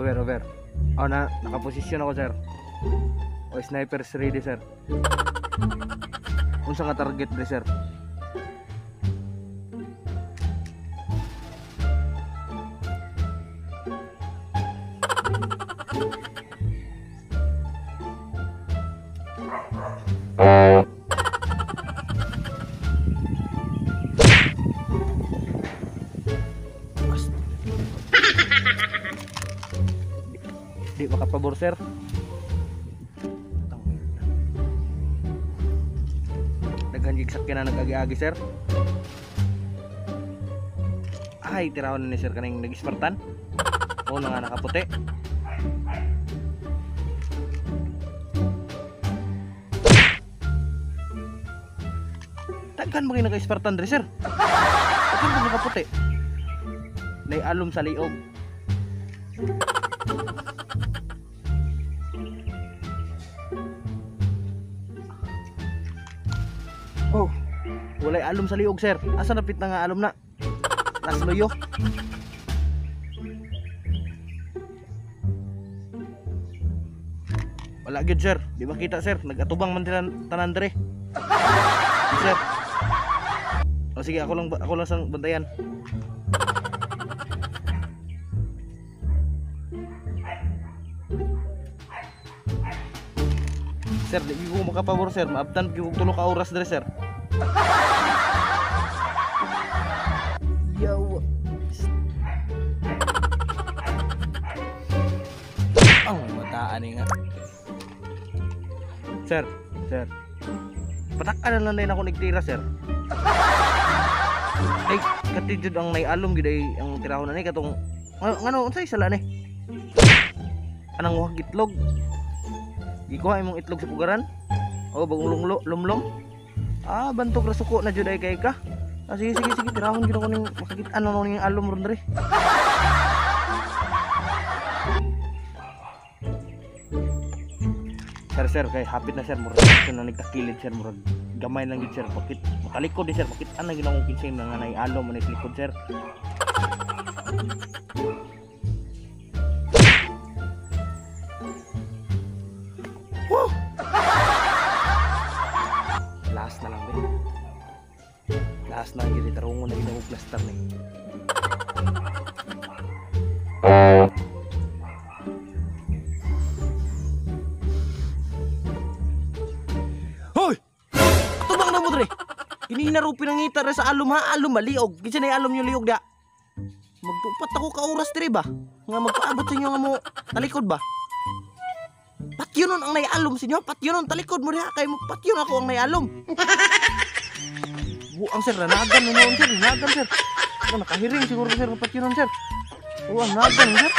Over, over. Oh na, nakaposisyon ako, sir. O sniper's ready, sir. Unsa nga target dre, sir? Di makapabor, sir. Daghan gig sakyanan nag-agi-agi, sir. Ay, tirahon na ni sir kaning nag-Spartan. O na nga nakaputi. Daghan ba kayo naka-Spartan dre, sir? Daghan ba nakaputi? Nay alom sa liog. Oh, walay alom sa liog, sir. Asa napit na nga alom na? Nasluyo. Wala gyud, sir. Di ba kita, sir? Nagatubang man tanan dre. Sir. O sige, ako lang sang bantayan. Sir, di ko makapabor, sir. Maabtan gyud kog 3 ka oras dre, sir. Yo. Ang mataan nga. Sir, sir. Patak-an na lang din ako nagtira, sir. Ay, kati jud ang naialom gid ay ang tirahon na ni katong ngano unsay sala ni? Anang wag itlog. Gikuha imong itlog sa pugaran? O bagong lumlong? Ah, bantog ra suko na jud ay kay ka. Ah, sige sige sige, tirahon gid ako ning makakit-an na ning alom ron dre. Sir, sir, kay hapit na, sir, murag na nagtakilid, sir, murag gamay lang gid, sir, bakit makalikod di, sir, bakit ana gid akong kinsay nga nay alom man likod, sir. Woo! Last na lang be. Last na gid tarungon na gid ako cluster ni. Hoy! Tubang na mo dre. Kinina ro pinangita ra sa alom ha, alom maliog. Kinsa na alom yung liog da? Magtupat ako ka oras dre ba? Nga magpaabot sa inyo nga mo talikod ba? Patyonon ang naialom sa inyo, patyonon talikod mo diha kay mo patyon ako ang naialom. Buang sir, nanagan na noon sir, nanagan sir. Oh, nakahiring siguro sir, patyonon sir. Buang nagan sir.